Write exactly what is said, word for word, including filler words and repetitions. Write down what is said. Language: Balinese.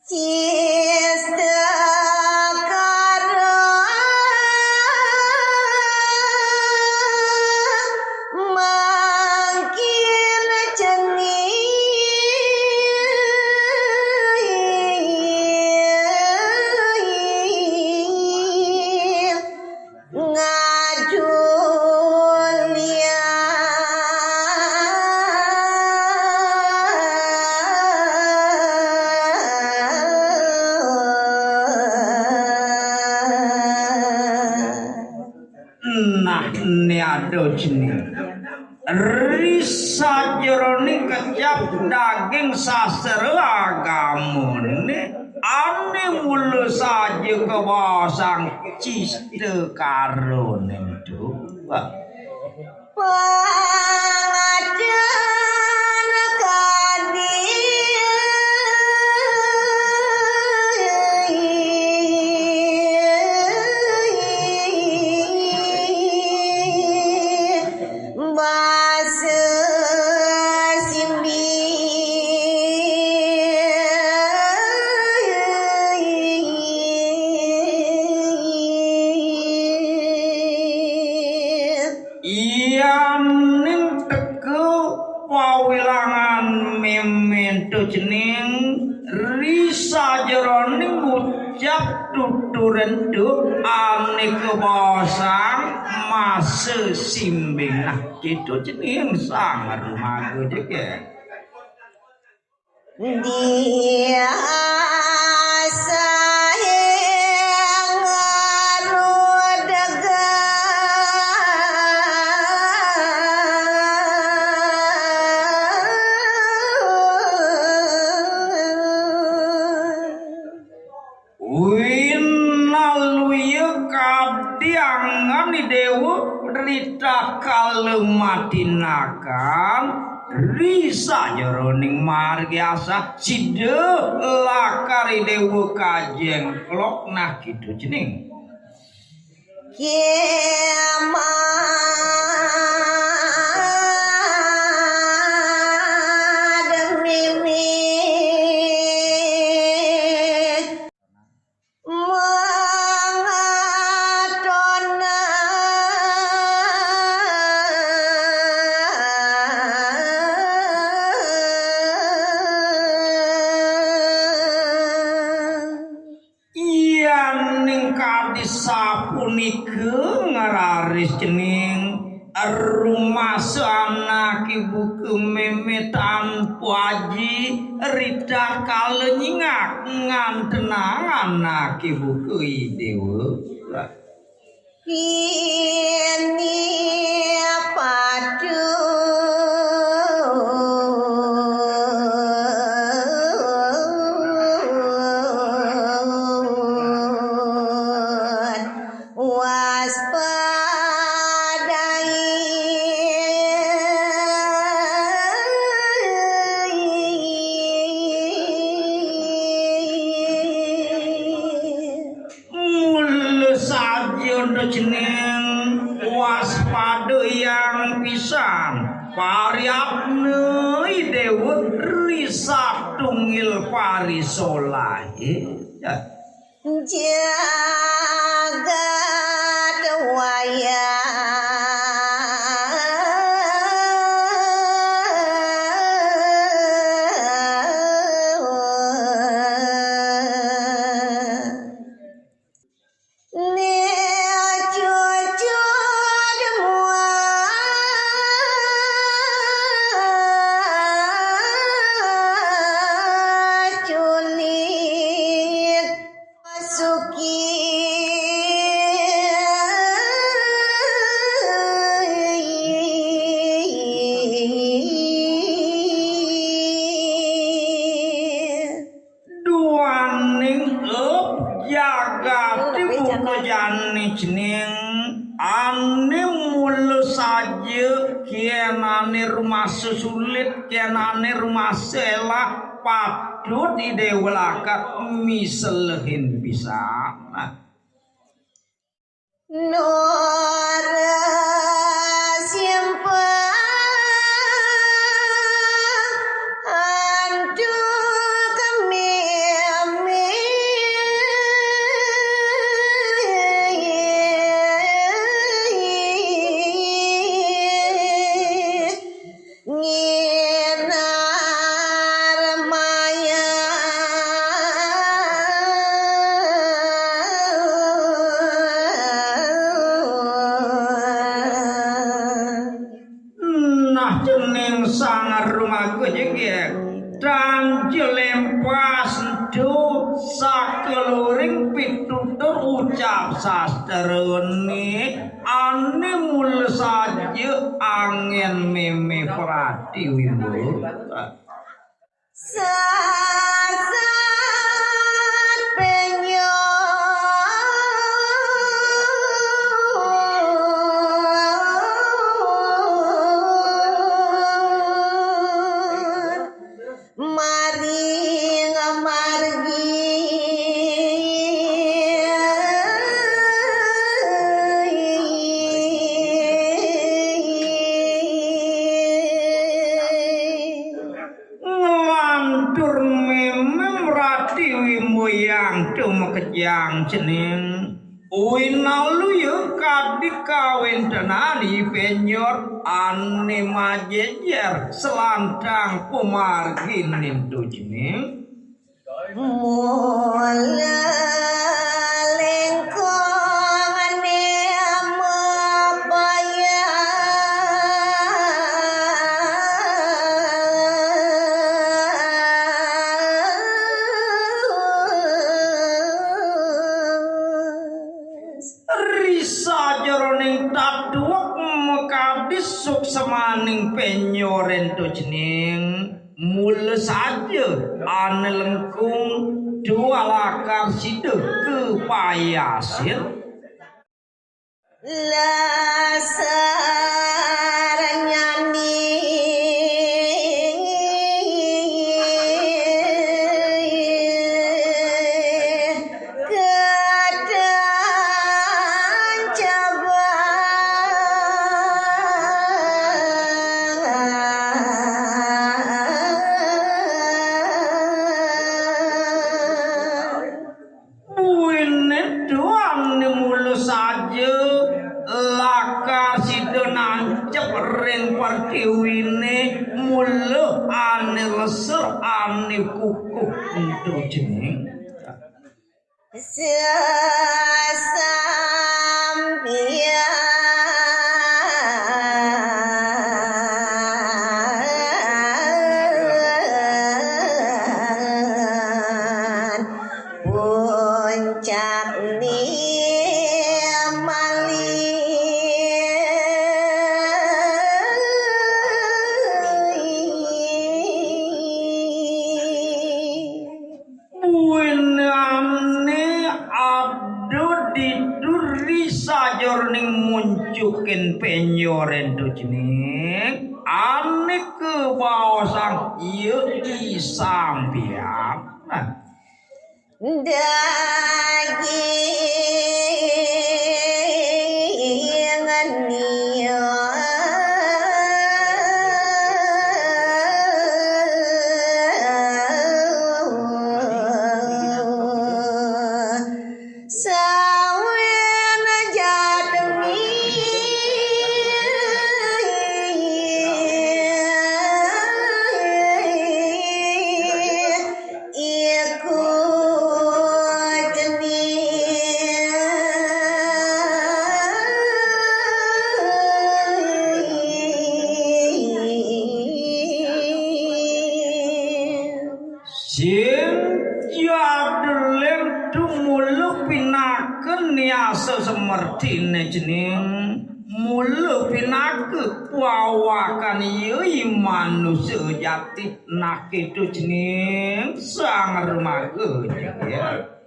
Cista karo mangkin cengi ngajul ya. Nah, niado jeneng. Ri sajeroning kecap daging sastra agamane, ane mula saja kawasang cista karone tu. Pangajeng kadi basa simbi. Iyaning teka pawilangan memento cening ri sajeroning ngucap tuturen tu ane kabasang masa simbing. Nah, gitu cening sang rumaga jege. Dia sahing rudegang. Winaluya kadi angan Idewa ritatkala matinakan ri sajeroning margi asah sida lakar Idewa kajengklok nah gitu cening. Kemah demi mimih mangatona. Yaning kadi sapunika ngraris cening rumasa anake buka meme tanpa aji ritatkala nyingak ngantenang anake buka Idewa. Ini patut waspadai. Mula saja ento cening waspada yang pisan. Pariatna Idewa ri satunggil parisolahe. Jagat wayang. Nek cucud muaculit masuki. Duaning ep jagate buka jani cening ane mula saja kenane rumasa sulit, kenane rumasa elah, patut Idewa lakar miselehin pisan. Nora simpang antuk kami Nggih, tanjel lempas ento sakeluring pitutur ucap sastrane ane mula saja angen meme pratiwimbo. Sasat penyo maring margi. Nglantur mimim rati wimuyang tumakejang cening. Winaluya kadi kawentenan i penyor ane majejer selantang pamargin nintu cening. Mula lengkongane mapayas. Ri sajeroning tatuwek makadi suksmaning penyoren to cening, mula saja ane lengkung dua lakar sida kepayasin. Lasar nyani Buine duaning mula saja lakar sida nancep ring pertiwine mula ane leser ane kukuh ento cening. Sesampiyan puncak ni mali. Buinane ada ditu ri sajeroning muncukin penyoren to cening, ane kabaosang ya i sampiyan. Nah. Daging nia. Sawen jatmi iku cening. Sing jadelen tumuluk pinaka niasa semertine cening, mula pinaka pawakan iya i manusa jati, nakitu cening sang remaga cening.